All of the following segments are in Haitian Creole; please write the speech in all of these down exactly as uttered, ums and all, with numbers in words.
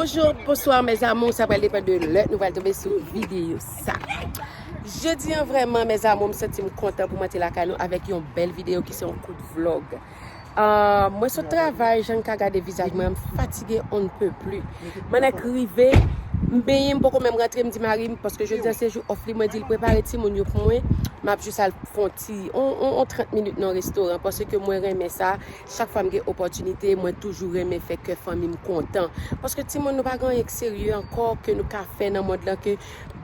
Bonjou, bonswa, mes amours. Sa pral depann de lè nou pral tonbe sou videyo sa. Jodi an, vrèman, mes amours, m santi m kontan pou mwen te lakay nou avèk yon bèl videyo ki se yon kout vlog. Ah, mwen sot travay, jan n ka gade vizaj mwen, m fatige on ne peut plus. Mwen nèk rive, m benyen, m poko menm rantre, m di mari m, paske jodi an se jou off li, mwen di l prepare timoun yo pou mwen, m ap jis al fè on ti, on, on, on trant minit nan restoran, paske mwen renmen sa. Chak fwa m gen opòtinite, mwen toujou renmen fè kè fanmi m kontan. Paske timoun, nou pa gen anyen k serye ankò ke nou ka fè nan mond lan ke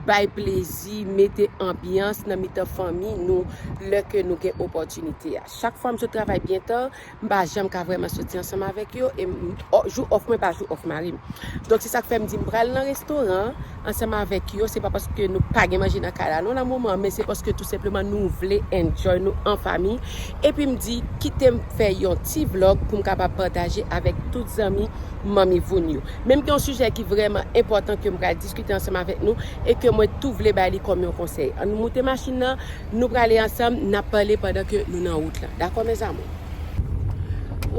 bay plezi, mete anbyans nan mitan fanmi nou lè ke nou gen opòtinite a. Chak fwa m sot travay byen ta, m pa janm ka vrèman soti ansanm avèk yo, e m, o, jou off mwen pa jou off mari m. Donk, se sa k fè m di m pral nan restoran ansanm avèk yo. Se pa paske nou pa gen manje nan kay la, non, nan moman an, men se paske tou senpleman nou vle enjoy nou an fanmi. Epi m di, kite m fè yon ti vlog pou m kapab pataje avèk tout zanmi Manmi Voun yo. Men m gen yon sijè ki vrèman enpòtan ke m pral diskite ansanm avèk nou e ke mwen tou vle bay li kòm yon konsèy. Ann nou moute machin nan, nou prale ansanm, n ap pale pandan ke nou nan wout la. Dakò, mes amours?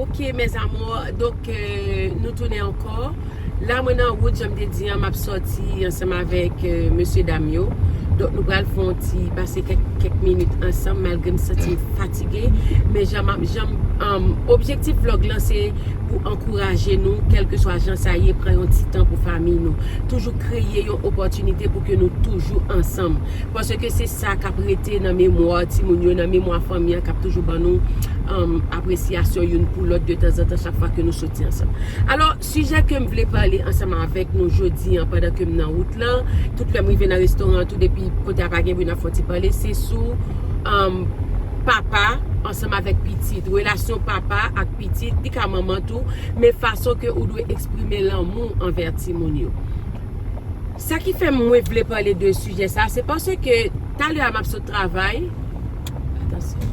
Ok, mes amours, donk, euh, nou tounen ankò. La, mwen nan wout, jan m te di an, m ap sòti ansanm avèk, euh, mesye dam yo. Donk, nou pral fè yon ti pase kèk, kèk minit ansanm, malgre m santi m fatige. Men jan m ap, jan m, um, objektif vlog lan, se pou ankouraje nou, kèlkeswa jan sa ye, pran yon ti tan pou fanmi nou. Toujou kreye yon opòtinite pou ke nou toujou ansanm. Paske se sa k ap rete nan memwa timoun yo, nan memwa fanmi an, k ap toujou ban nou, um, apresyasyon youn pou lòt de tanzantan, chak fwa ke nou soti ansanm. Alò, sijè ke m vle pale ansanm avèk nou jodi an, pandan ke m nan wout lan, tout lè m rive nan restoran an, tou depi kote a pa gen bri, n ap fè yon ti pale, se sou, um, papa ansanm avèk pitit, relasyon papa ak pitit, li ka manman tou, men fason ke ou dwe eksprime lanmou anvè timoun yo. Sa ki fè mwen vle pale de sijè sa, se paske talè a m ap sot travay. Atansyon.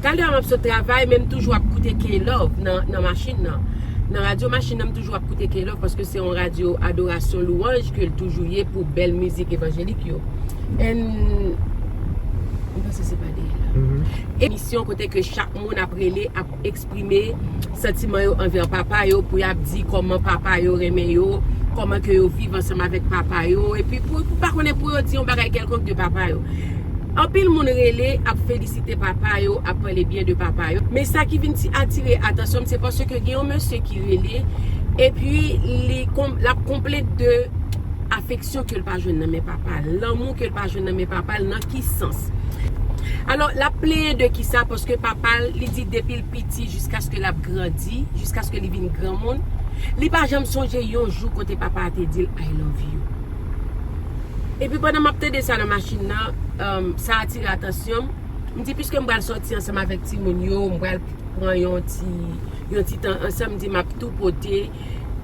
Talè a m ap sot travay, men m toujou ap koute K-Love nan, nan machin nan. Nan radyo machin nan, m toujou ap koute K-Love paske se yon radyo adorasyon, lwanj ke l toujou ye pou bèl mizik evanjelik yo. And, m panse se pa dèyè la. Emisyon kote ke chak moun ap rele, ap eksprime santiman yo anvè papa yo, pou y ap di kòman papa yo renmen yo, kòman ke yo viv ansanm avèk papa yo, epi pou, pou pa konnen pou yo di yon bagay kèlkonk de papa yo. Anpil moun rele, ap felisite papa yo, ap pale byen de papa yo. Men sa ki vin ti atire atansyon m, se paske gen yon mesye ki rele, epi li kon-, l ap konplent de afeksyon ke l pa jwenn nan men papa l, lanmou ke l pa jwenn nan men papa l, nan ki sans? Alò, l ap plenyen de kisa? Paske papa l, li di depi l piti jiskaske l ap grandi, jiskaske li vin granmoun, li pa janm sonje yon jou kote papa a te di l, "I love you." Epi pandan m ap tande sa nan machin nan, um, sa atire atansyon m. M di, piske m pral sòti ansanm avèk timoun yo, m pral pran yon ti, yon ti tan ansanm, m di m ap tou pote,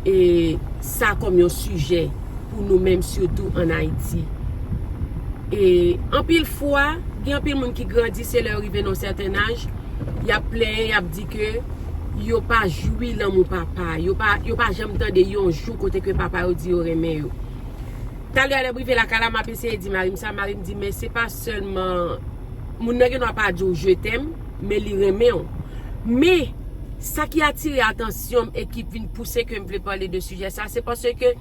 e, sa kòm yon sijè pou nou menm, sitou ann Ayiti. E anpil fwa, gen anpil moun ki grandi, se lè yo rive nan yon sèten aj, y ap plenyen, y ap di ke yo pa jwi lanmou papa, yo pa, yo pa janm tande yon jou kote ke papa yo di yo renmen yo. Talè a lè m rive lakay la, m ap eseye di mari m sa, mari m di, men se pa sèlman, moun nan gen dwa pa di w "je t'aime", men li renmen w. Men, sa ki atire atansyon m e ki vin pouse ke m vle pale de sijè sa, se paske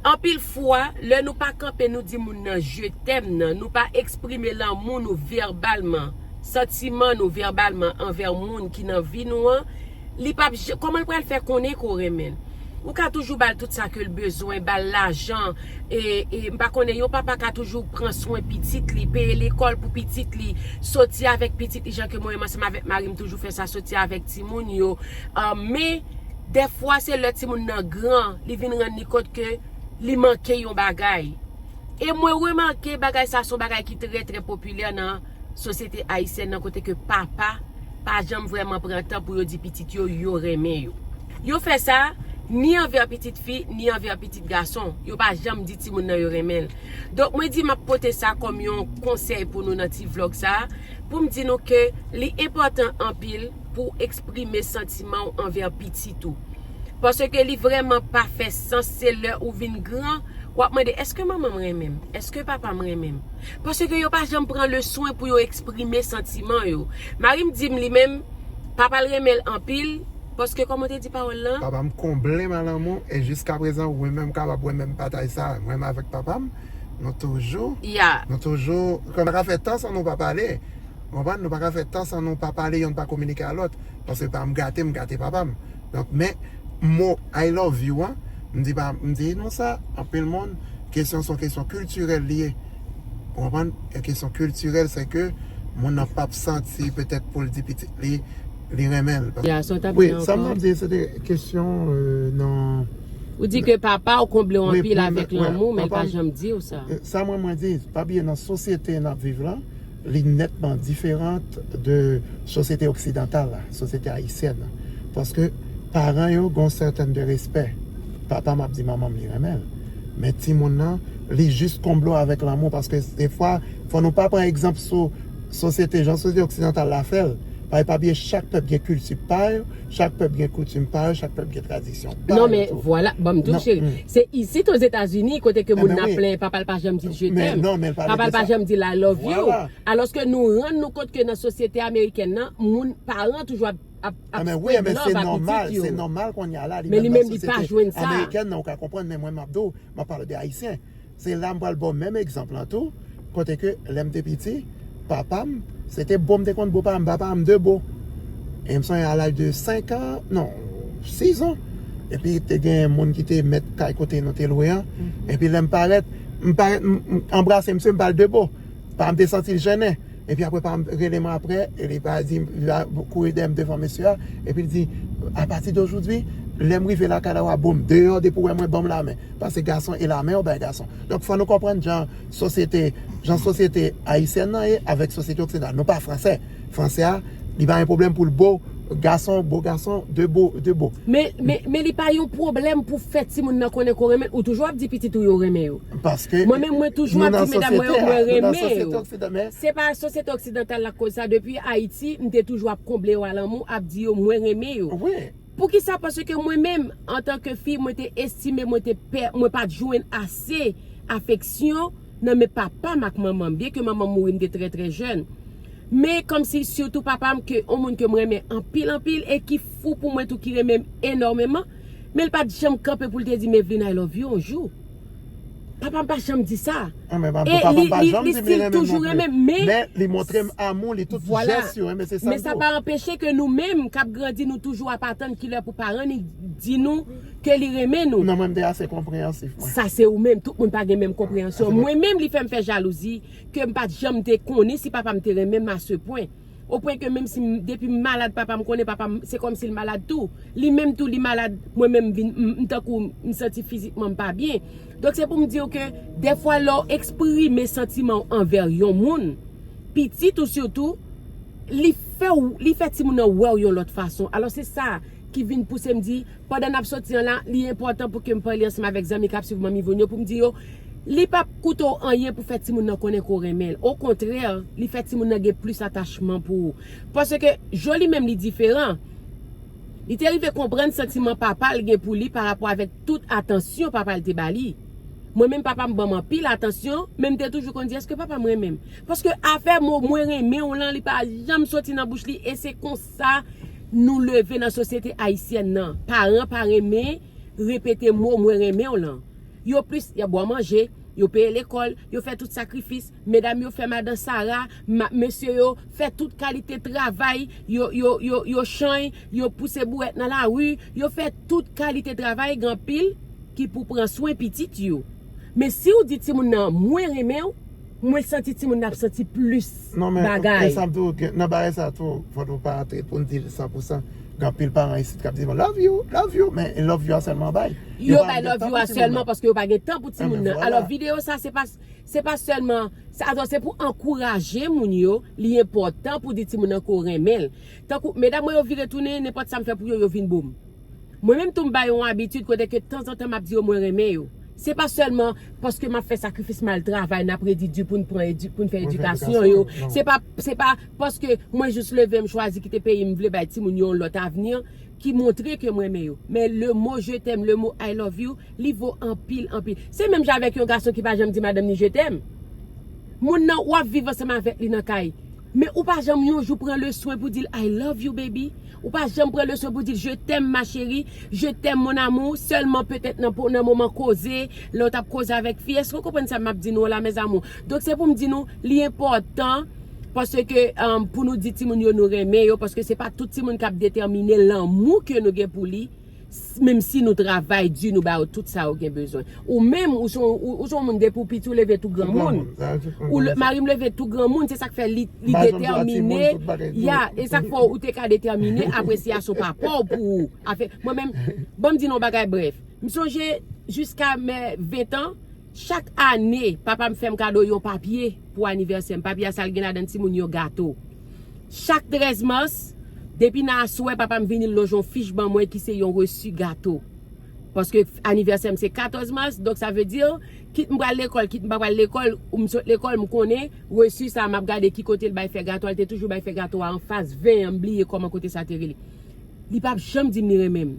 anpil fwa, lè nou pa kanpe, nou di moun nan "je t'aime" nan, nou pa eksprime lanmou nou vèbalman, santiman nou vèbalman anvè moun ki nan vi nou an, li p ap j-, kòman l pral fè konnen ke w renmen l? Ou ka toujou ba l tout sa ke l bezwen, ba l lajan, e, e, m pa konnen, yon papa ka toujou pran swen pitit li, peye lekòl pou pitit li, soti avèk pitit li, jan ke mwen menm ansanm avèk mari m toujou fè sa, soti avèk timoun yo. Ah, men, dèfwa se lè timoun nan gran, li vin rann li kont ke li manke yon bagay. E mwen remake bagay sa se yon bagay ki trè, trè popilè nan sosyete ayisyèn nan, kote ke papa pa janm vrèman pran tan pou yo di pitit yo, yo renmen yo. Yo fè sa ni anvè pitit fi, ni anvè pitit gason. Yo pa janm di timoun nan yo renmen l. Donk, mwen di m ap pote sa kòm yon konsèy pou nou nan ti vlog sa, pou m di nou ke li enpòtan anpil pou w eksprime santiman w anvè pitit ou. Paske li vrèman pa fè sans, se lè ou vin gran, w ap mande, "Èske manman m renmen m? Èske papa m renmen m?" Paske yo pa janm pran le swen pou yo eksprime santiman yo. Mari m di m li menm, papa l renmen l anpil, Paske kòman te di pawòl lan? Papa m konble m a lanmou e jiska prezan ou menm kapab wè menm batay sa. Mwen menm avèk papa m, nou toujou, Ya. nou toujou, nou pa ka fè tan san nou pa pale. Ou konprann? Nou pa ka fè tan san nou pa pale, yonn pa kominike a lòt. Paske pa m gate, m gate papa m. Donk, men, mo I love you an, m di pa, m di nou sa, anpil moun, kesyon se yon kesyon kiltirèl li ye. Ou konprann? Yon kesyon kiltirèl, se ke moun nan p ap santi petèt pou l di pitit li, li renmen l. Ya, sa w t ap Wi, di sa m ankò? Ap di, se te kesyon euh, nan Ou di ke papa w konble w Wi, anpil mwen, avèk mwen, lanmou, men l papa pa m- janm di w sa. Sa mwen mwen di, pa bliye nan sosyete n ap viv lan, li nètman diferan de sosyete oksidantal la, sosyete ayisyèn nan. Paske paran yo gon sètèn de respè. Papa m ap di manman m li renmen l. Men timoun nan, li jis konble w avèk lanmou paske defwa, fò nou pa pran egzanp sou sosyete, jan sosyete oksidantal la fè l. Pa, pa bliye chak pèp gen kilti pa yo, chak pèp gen koutim pa yo, chak pèp gen tradisyon pa Non, yo men tou. vwala, ban m di w, Non, cheri. mm. Se isit Ozetazini kote ke moun Ebyen, nan wi. plenyen, papa l pa janm di l je Men t'aime. non, men l pa Papa l di pa sa. Janm di l I love you. Vwala. Alòske nou rann nou kont ke nan sosyete amerikèn nan, moun, paran toujou ap, ap, ap Ah, men wi, spread men love se a nòmal, pitit se yo. Nòmal kounye a la, li Men menm li nan menm, li pa sosyete jwenn sa. Amerikèn nan, ou ka konprann, men mwen m ap di w, m ap pale de ayisyen. Se la m pral ba w menm egzanp lan tou, kote ke lè m te piti, papa m, se te bo m te konn bo papa m, papa m de bo. E m sonje a laj de senk an, non, sis an. Epi te gen moun ki te mèt kay kote nou te lwe an. Epi lè m parèt, m parèt, m m anbrase misye, m ba l de bo. Papa m te santi l jennen. Epi apre papa m rele m apre, e li pa di, li pa kouri dèyè m devan mesye a. Epi l di, apati de ojodwi, lè m rive lakay la, w a bo m deyò, depi w wè mwen, ban m lamen. Paske gason e lamen yo bay gason. Donk fò nou konprann jan sosyete, jan sosyete ayisyèn nan ye avèk sosyete oksidantal. Nou pa fransè. Fransè a, li pa gen pwoblèm pou l bo gason, bo gason, de bo, de bo. Men, men, men li pa yon pwoblèm pou fè timoun nan konnen ke w renmen l. Ou toujou ap di pitit ou yo renmen yo. Paske Mwen menm, mwen toujou ap di medam mwen yo, mwen renmen yo. Oksidantal, men Se pa sosyete oksidantal la k koz sa. Depi Ayiti, m te toujou ap konble yo a lanmou, ap di yo mwen renmen yo. Wi. Poukisa? Paske mwen menm, antanke fi, mwen te estime, mwen te pè, mwen pa t jwenn ase afeksyon nan men papa m ak manman m. Byen ke manman m mouri, m te trè, trè jèn. Men kòmsi sitou papa m, ke yon moun ke m renmen anpil, anpil, e ki fou pou mwen tou, ki renmen m enòmeman, men l pa t janm kanpe pou l te di m, Evelyne, I love you yon jou. Papa m pa janm di sa. Ah, men E papa li, m pa li, janm li di m li still renmen m toujou non pli. Renmen m, men Men li montre m amou li, tout Vwala. Jès yo, men se sa Men l sa tou. Pa anpeche ke nou menm k ap grandi, nou toujou ap atann kilè pou paran ni di nou ke li renmen nou. Non, mwen m te ase konpreyansif, mwen. Sa se ou menm, tout moun pa gen menm konpreyansyon. Sa se Mwen menm, li fè m fè jalouzi, ke m pa t janm te konnen si papa m te renmen m a se pwen. O pwen ke menm si m, depi m malad, papa m konnen, papa m, se kòmsi l malad tou. Li menm tou, li malad, mwen menm m vin, m, m tankou m santi fizikman m pa byen. Donk se pou m di w ke dèfwa lè w eksprime santiman w anvè yon moun, pitit ou sitou, li fè w, li fè timoun nan wè w yon lòt fason. Alò se sa ki vin pouse m di, pandan n ap soti an la, li enpòtan pou ke m pale ansanm avèk zanmi k ap swiv Manmi Voun yo pou m di yo, li p ap koute w anyen pou fè timoun nan konnen ke w renmen l. Okontrè, li fè timoun nan gen plis atachman pou ou. Paske Joly menm li diferan. Li te rive konprann santiman papa l gen pou li pa rapò avèk tout atansyon papa l te ba li. Mwen menm papa m ban m anpil atansyon, men m te toujou konn di, èske papa m renmen m? Paske afè mo mwen renmen w lan, li pa janm soti nan bouch li, e se konsa nou leve nan sosyete ayisyèn nan. Paran pa renmen repete mo mwen renmen w lan. Yo plis, y ap ba w manje, yo peye lekòl, yo fè tout sakrifis, medam yo fè madan Sara, ma, mesye yo fè tout kalite travay, yo, yo, yo, yo chany, yo pouse bourèt nan lari, yo fè tout kalite travay, gen anpil ki pou pran swen pitit yo. Men si w di timoun nan, mwen renmen w, mwen santi timoun nan ap santi plis Non, men, bagay. E sa m tou, gen- nan bagay sa tou, fò nou pa antre pou n di l san pou san. Gen anpil paran isit k ap di, love you, love you, men love you a sèlman bay. Yo pa bay gen love tan you pou a timoun sèlman nan. Paske yo pa gen tan pou timoun Ebyen, nan. vwala. Alò, videyo sa, se pa, se pa sèlman, se, atò, se pou ankouraje moun yo, li enpòtan pou di timoun nan ke w renmen l. Tankou, medam mwen yo vire tounen, nenpòt sa m fè pou yo, yo vin bo m. Mwen menm tou m bay yon abitid kote ke tanzantan m ap di yo mwen renmen yo. Se pa sèlman paske m ap fè sakrifis, m al travay, n ap redi di pou n pran edi-, pou n fè Pou n fè edikasyon yo. edikasyon, non. Se pa, se pa paske mwen jis leve m chwazi kite peyi m vle bay timoun yo yon lòt avni ki montre ke m renmen yo. Men le mot je t'aime, le mot I love you, li vo anpil, anpil. Se menm jan avèk yon gason ki pa janm di madanm ni je t'aime. Moun nan w ap viv ansanm avèk li nan kay. Men ou pa janm yon jou pran le swen pou di l I love you, baby. Ou pa janm pran le swen pou di l je t'aime, ma chérie, je t'aime, mon amour. Sèlman petèt nan, nan moman koze, lè w t ap koze avèk fi. Èske w konprann sa m ap di nou an la, mes amours? Donk, se pou m di nou, li enpòtan paske, um, pou nou di timoun yo nou renmen yo, paske se pa tout timoun k ap detèmine lanmou ke nou gen pou li, s- menm si nou travay di, nou ba yo tout sa yo gen bezwen. Ou menm, ou se yon, ou, ou se yon moun depi w piti, ou leve tou granmoun. Ou le- mari m leve tou granmoun, se sa k fè li, li detèmine. Ya, e sa k fè ou te ka detèmine apresyasyon papa w pou ou. Afè, mwen menm, ban m di nou yon bagay brèf. M sonje, jiska mè ven tan, chak ane, papa m fè m kado yon papye pou anivèsè m. Papye a, sa l gen ladan l, timoun, yon gato. Chak trèz mas, depi nan aswè, papa m vini, l lonje yon fich ban mwen ki se yon resi gato. Paske anivèsè m se katòz mas, donk sa vle di, kit m pral lekòl, kit m pa pral lekòl, ou m sot lekòl, m konnen resi sa, m ap gade ki kote l bay fè gato a, l te toujou bay fè gato a anfas ven an, m bliye kòman kote sa te rele. Li p ap janm di m li renmen m.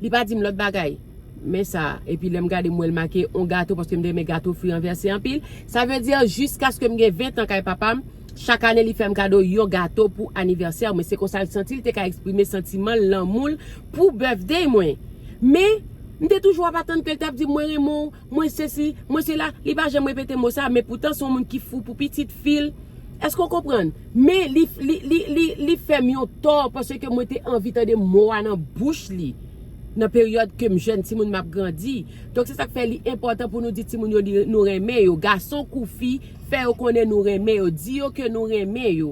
Li pa di m lòt bagay. Men sa, epi lè m gade, m wè l make yon gato, paske m te renmen gato fri anvèse anpil. Sa vle di, jiskaske m gen ven tan kay papa m, chak ane li fè m kado yon gato pou anivèsè mwen. Se konsa l santi l te ka eksprime santiman l, lanmou l pou birthday mwen. Men, m te toujou ap atann ke l t ap di m mwen renmen w, mwen sesi, mwen sela. Li pa janm repete mo sa, men poutan se yon moun ki fou pou pitit fi l. Èske w konprann? Men li, li, li, li, li fè m yon tò paske mwen te anvi tande mo a nan bouch li. Nan peryòd ke m jèn timoun m ap grandi. Donk se sa k fè li enpòtan pou nou di timoun yo li, nou renmen yo. Gason kou fi, fè yo konnen nou renmen yo. Di yo ke nou renmen yo.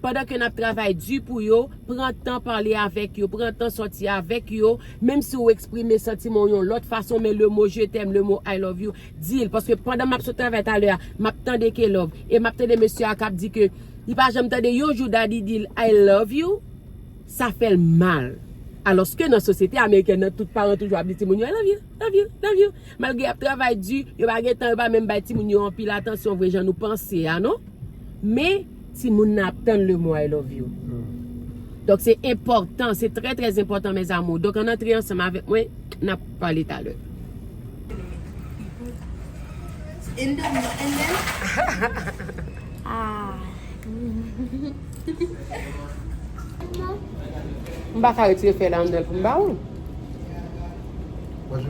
Pandan ke n ap travay di pou yo, pran tan pale avèk yo, pran tan sòti avèk yo, menm si w eksprime santiman w yon lòt fason, men le mo je t'aime, le mo I love you, di l. Paske pandan m ap sot travay talè a, m ap tande ke love, e m ap tande mesye a k ap di ke li pa janm tande yon jou daddy di l I love you, sa fè l mal. Alòske nan sosyete amerikèn nan, tout paran toujou ap di timoun yo I love you, love you, love you. Malgre y ap travay di, yo pa gen tan, yo pa menm bay timoun yo anpil atansyon vre jan nou panse a, non. Men, timoun nan ap tann le mo I love you. Donk, se enpòtan, se trè, trè enpòtan, mes amours. Donk, ann antre ansanm avèk mwen, n ap pale talè. And then, and then, ah. M pa ka retire fèy la anndan l pou m ba ou.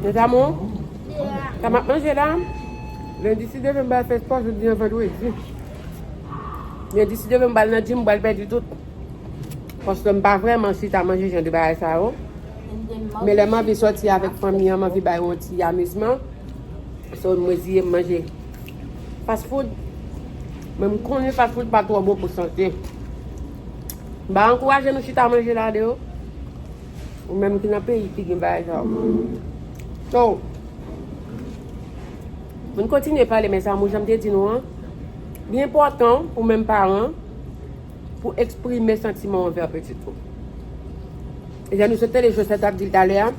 Mes amours, sa m ap manje la, lendi si Dye vle m pral fè spò, jodi an vandredi. Lendi si Dye vle m pral nan gym, m pral pèdi tout. Paske m pa vrèman chita manje jan de bagay sa yo. Men lè m anvi sòti avèk fanmi an, m anvi bay yon ti amizman. So, m reziye m manje fast food. Men m konnen fast food pa twò bon pou sante. M pa ankouraje nou chita manje la deyò. Ou menm ki nan peyi ki gen bagay sa yo. So, pou n kontinye pale, mes amours, jan m te di nou an, li enpòtan pou menm paran pou eksprime santiman w anvè pitit ou. E jan nou sot tande Josette ap di l talè a,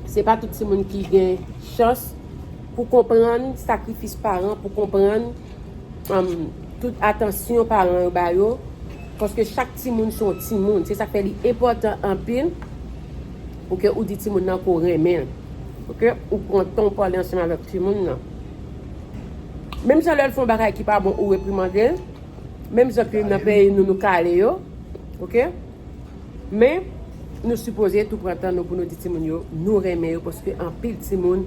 se pa tout timoun ki gen chans pou konprann sakrifis paran, pou konprann, um, tout atansyon paran yo ba yo, paske chak timoun se yon timoun. Se sa k fè li enpòtan anpil pou ke ou di timoun nan ke w renmen l. Pou ke ou pran tan w pale ansanm avèk timoun nan. Menm jan lè l fè yon bagay ki pa bon, ou reprimande l, menm jan ke nan peyi nou, nou kale yo, oke? Men, nou sipoze tou pran tan nou pou nou di timoun yo, nou renmen yo, paske anpil timoun,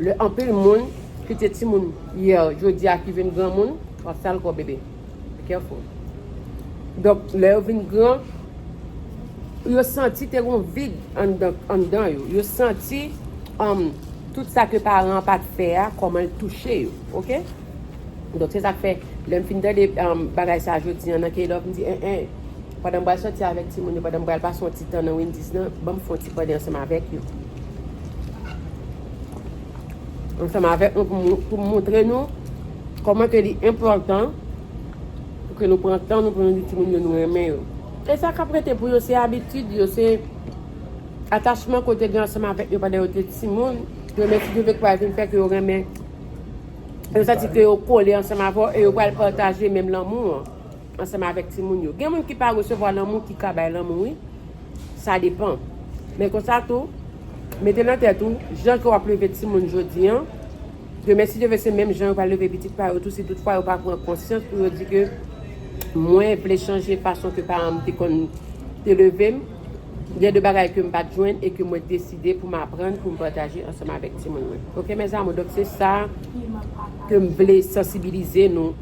lè anpil moun kite timoun yè, jodi a ki vin granmoun, w ap sal kò bebe. Be careful. Donk, lè yo vin gran, yo santi te gon vid anndan, anndan yo. Yo santi, um, tout sa ke paran an pa t fè a, kòman l touche yo, oke? Donk, se sa k fè, lè m fin tande, um, bagay sa a jodi an nan K-Love, m di, en, en, pandan m pral sòti avèk timoun yo, pandan m pral pase yon ti tan nan Wendy's nan, ban m fè yon ti pale ansanm avèk yo. Ansanm avèk nou pou m, pou m montre nou kòman ke li enpòtan pou ke nou pran tan nou pou nou di timoun yo nou renmen yo. E sa k ap rete pou yo, se abitid yo, se atachman ke w te gen ansanm avèk yo pandan yo te timoun. Remèsye Dye ke w al vin fè ke yo renmen. Yo santi ke yo kole ansanm avè w e yo pral pataje menm lanmou an ansanm avèk timoun yo. Gen moun ki pa resevwa lanmou, ki ka bay lanmou, wi. Sa depan. Men konsa tou, mete nan tèt ou, jan ke w ap leve timoun jodi an, demen, si Dye vle, se menm jan yo pral leve pitit pa yo tou, si toutfwa yo pa pran konsyans pou yo di ke Mwen vle chanje fason ke paran m te konn te leve m. Gen de bagay ke m pa t jwenn e ke mwen deside pou m aprann, pou m pataje ansanm avèk timoun mwen. Oke, mes amours, donk se sa ke m vle sansibilize nou,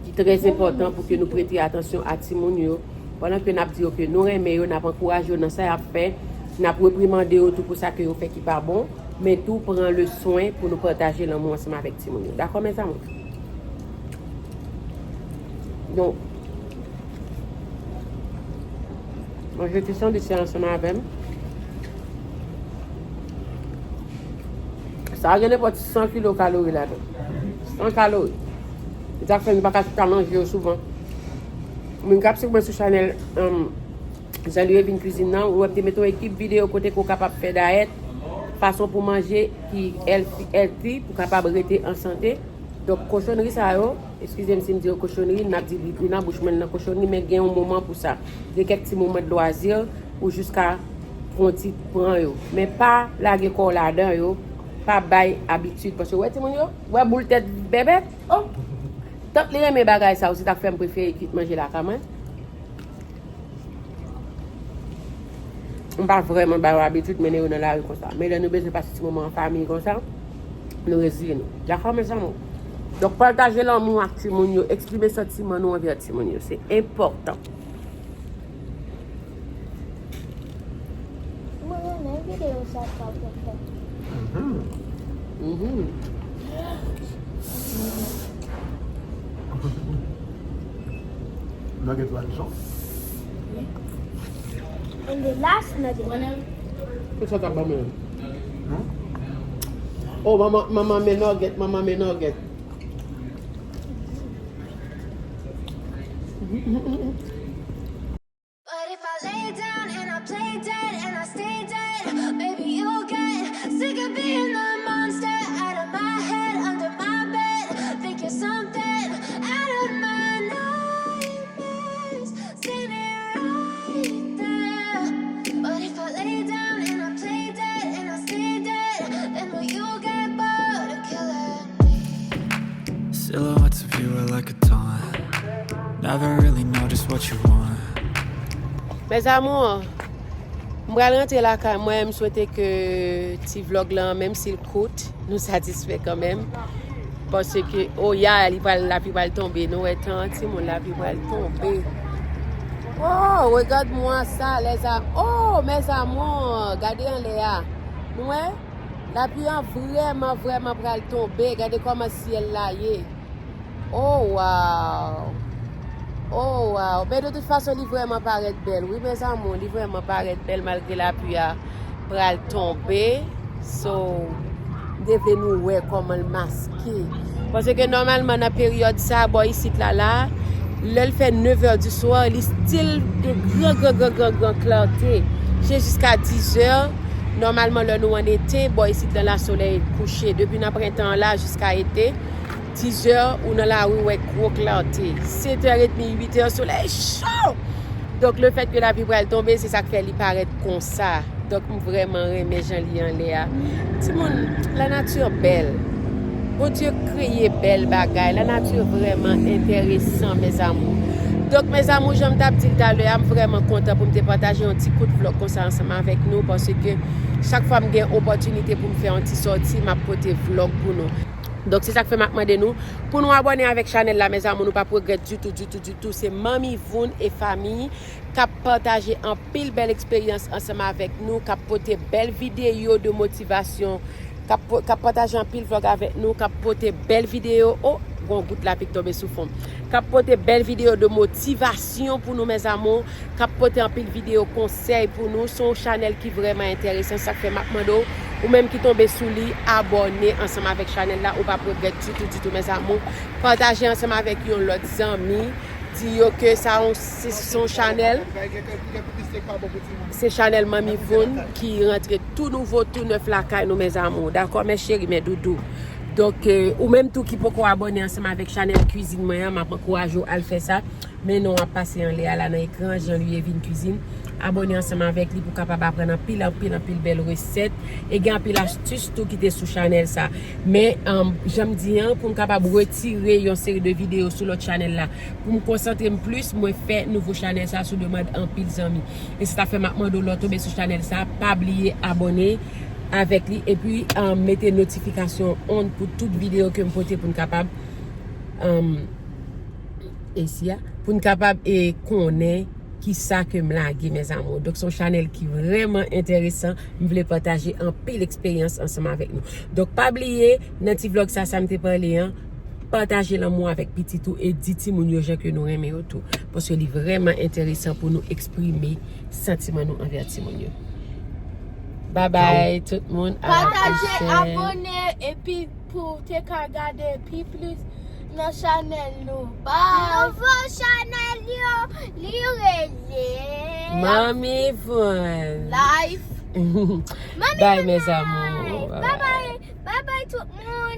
ki trè enpòtan pou ke nou prete atansyon a timoun yo, pandan ke n ap di yo ke nou renmen yo, n ap ankouraje yo nan sa y ap fè, n ap reprimande yo tou pou sa ke yo fè ki pa bon, men tou pran le swen pou nou pataje lanmou ansanm avèk timoun yo. Dakò, mes amours? Donk, manje ti sandwich sa ansanm avè m. Sa gen nenpòt san kilo kalori ladan. San kalori. Se sa k fè m pa ka chita manje yo souvan. Moun k ap swiv mwen sou chanèl, um, Jean Louis Evine Cuisine nan, ou wè m te mete yon ekip videyo kote ke w kapab fè dayèt, fason pou manje ki healthy, healthy, pou kapab rete an sante. Donk, kochonri sa yo, eskize m si m di yo kochonri, n ap di li, li nan bouch mwen, li nan kochonri, men gen yon moman pou sa. Gen kèk ti moman de lwazi, ou jis ka pran ti pran yo. Men pa lage kò w ladan yo, pa bay abitid. Paske, w wè timoun yo, w wè boul tèt bèbè, oh! Tank li renmen bagay sa yo, se sa k fè m prefere kit manje lakay mwen. M pa vrèman ba yo abitid mennen yo nan lari konsa. Men lè nou bezwen pase ti moman an fanmi konsa, nou reziye nou. Dakò, mes amours? Donk, pataje lanmou ak timoun yo, eksprime santiman nou anvè timoun yo. Se enpòtan. Mwen renmen videyo sa k ap fè. Mhm. Mhm. Nugget la, li cho? And the last nugget. Ki sa w t ap ban mwen? Hmm? Oh, manman, manman men nugget, manman men nugget. But if I lay down and I play dead and I stay dead, baby, you'll get sick of being the monster out of my head, under my bed. Think you're something out of my nightmares. Standing right there. But if I lay down and I play dead and I stay dead, then will you get bored of killing me? Silhouettes of you are like a taunt. Never really know just what you want. Mes amours, m pral rantre lakay mwen, m swete ke ti vlog lan, menm si l kout, nou satisfè kanmenm. Paske, oh ya, li pral, lapli pral tonbe. Nou wè tan an, timoun, lapli pral tonbe. Oh, regarde-moi ça, les a-, oh, mes amours, gade anlè a. Nou wè? Lapli an vrèman, vrèman pral tonbe. Gade kòman syèl la ye. Oh, wow! Oh, wow! Men de tout fason, li vrèman parèt bèl. Wi, mes amours, li vrèman parèt bèl malgre lapli a pral tonbe. So, m te vle nou wè kòman l maske. Paske nòmalman, nan peryòd sa, bò isit la, la, lè l fè nev è di swa, li still gen gran, gran, gran, gran, gran klarte. Se jiska diz è, nòmalman, lè nou ann ete, bò isit la, la, solèy kouche. Depi nan prentan an la, jiska ete, diz è, ou nan lari, ou wè gwo klarte. Sèt è edmi, uit è, solèy cho! Donk, lefètke lapli pral tonbe, se sa k fè li parèt konsa. Donk, m vrèman renmen jan li anlè a. Timoun, lanati bèl. Bondye kreye bèl bagay. Lanati vrèman enteresan, mes amours. Donk, mes amours, jan m t ap di l talè a, m vrèman kontan pou m te pataje yon ti kout vlog konsa ansanm avèk nou, paske chak fwa m gen opòtinite pou m fè yon ti sòti, m ap pote vlog pou nou. Donk, se sa k fè m ap mande nou pou nou abòne avèk chanèl la, mes amours, nou p ap regrèt ditou, ditou, ditou. Se Manmi Voun e fanmi k ap pataje anpil bèl eksperyans ansanm avèk nou, k ap pote bèl videyo de motivasyon, k ap po-, k ap pataje anpil vlog avèk nou, k ap pote bèl videyo, oh, gon gout lapli k tonbe sou fon m. K ap pote bèl videyo de motivasyon pou nou, mes amours, k ap pote anpil videyo konsèy pou nou. Se yon chanèl ki vrèman enteresan, sa k fè m ap mande w, ou menm ki tonbe sou li, abòne ansanm avèk chanèl la, ou p ap regrèt ditou, ditou, mes amours. Pataje ansanm avèk yon lòt zanmi, di yo ke sa yon, se, se yon chanèl, se chanèl Manmi Voun ki rantre tou nouvo, tou nèf lakay nou, mes amours. Dakò, mes chéris, mes doudous. Donk, eh, ou menm tou ki poko abòne ansanm avèk chanèl kwizin mwen an, m ap ankouraje w al fè sa. Men non w ap pase anlè a la nan ekran, Jean Louis Evine Cuisine. Abòne ansanm avèk li pou w kapab aprann anpil, anpil, anpil bèl resèt. E gen anpil astis tou ki te sou chanèl sa. Men, um, jan m di an, pou m kapab retire yon seri de videyo sou lòt chanèl la, pou m konsantre m plis, mwen fè nouvo chanèl sa sou demann anpil zanmi. E se sa fè m ap mande w lè w tonbe sou chanèl sa, pa bliye abòne avèk li, epi, um, mete notifikasyon on pou tout videyo ke m pote pou n kapab, um, esi a, pou n kapab, e, konnen kisa ke m lage, mes amours. Donk, se yon chanèl ki vrèman enteresan. M vle pataje anpil eksperyans ansanm avèk nou. Donk, pa bliye, nan ti vlòg sa, sa m te pale an, pataje lanmou avèk pitit ou e di timoun yo jan ke nou renmen yo tou. Paske li vrèman enteresan pou nou eksprime santiman nou anvè timoun yo. Babay tout moun. Pataje, abòne, epi pou w te ka gade pi plis nan chanèl nou. Bye. Nouvo chanèl yo, li rele Manmi Von. Life. Manmi Bye, Von mes Life. Amours. Bye bye. Bye bye tout moun.